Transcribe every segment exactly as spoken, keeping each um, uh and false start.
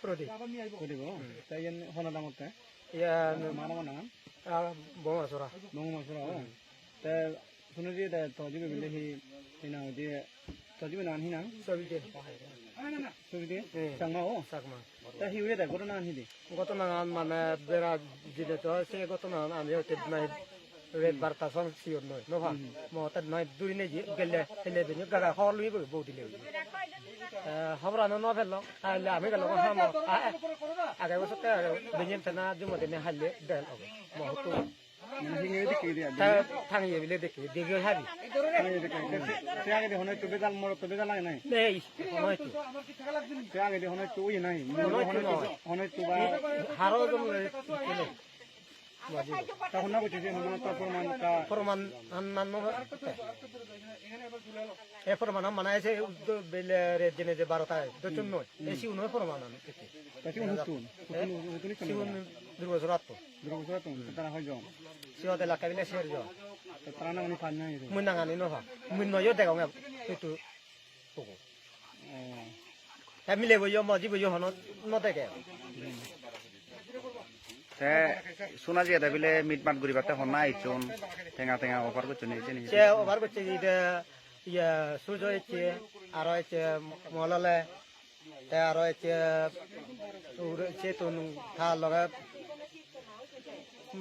Prodip. Prodip, oh. Hmm. Tei yen hona dangor te? Iya, Mana mana? Ah, Boma Sora. Boma Sora, oh. Hmm. Te sunu ji de to ji bile hi, hina ji, to ji nan hina? Sobide. Sobide? Eh. Changma, oh. Changma. Te hi uye de, goto nan hi di? Goto nan mane bera jide to, se goto nan ami hote nai Red barta song siyon noi, no pha. Hmm. Mo ta noi duri nei ji, gelle, hele bini gaga hor lui bo, bo dile. Eh, habra no, no phello. Ai le ami galo ha mo. A, a, aga bo sote, bini tana jumo dene halle del obo. Mo tu. Mane hinge de ke dia. Ta, thang ye bile de ke, de ge hari. Hinge de ke. Te age de honai tu bedal moro tu bedal lai nai. Nei, honai tu. Te age de honai tu uye nai. Honai tu no. Honai tu ba. Haro jom le. Ta honna ko chhe honna ta proman ta. Proman an nan no. E proman an mana ese bele re dine je baro ta do chun noi. E si uno proman an. Ta si uno tun. Si uno durgo surat to. Durgo surat tun. Ta hoi jo. Si o de la kabile ser jo. Ta na ni pan nai. Mun nang ani no ha. Mun no yo de ga ngai. Tu tu. Tuku. Oh. Te mile bo yo, moji bo yo hono, no teke. Te suna je da bile mit mat guri bate honna ichun. Tenga tenga offer ko chuni chini. Che offer ko chini de, ya, sujo ichi, aro ichi, molale, te aro ichi, ure ichi tun tha loge,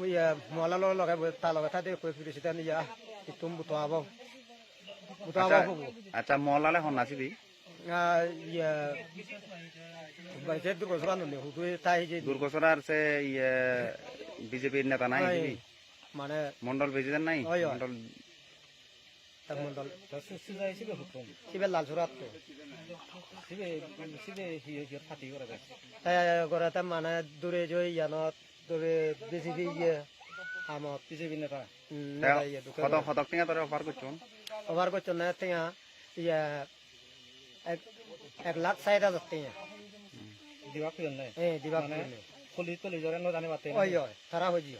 ya, molalo loge, ta loge, ta de ko president ya, itum buto abo. Buto abo Acha, hubu. Acha, mola le honna sibi? Ah, iya. Bai se Durgosora nune hudu tai je. Durgosora se iya B J P neta nai Ai, sibi? Mane Mondol president nai? Oi, oi. Mondol. Ta Mondol. Ta su-, sujai sibe hukum. Sibe Lalsurat to. Sibe, sibe hiyo, hiyo pati ora gas. Ta gora ta mane dure joi yano dure B J P ye. Amo. B J P neta. Hmm, Te neta ye, dukhe hodok, gora. Hodok tenga tore offer gochchon? Offer gochchon na tenga, iya, ek, ek lakh sait hajar tenga. Diba kuyon nai? Eh, diba Mane kuyon nai. Police, police jore no jani bate Oi, nai? Oi, tara hojiyo.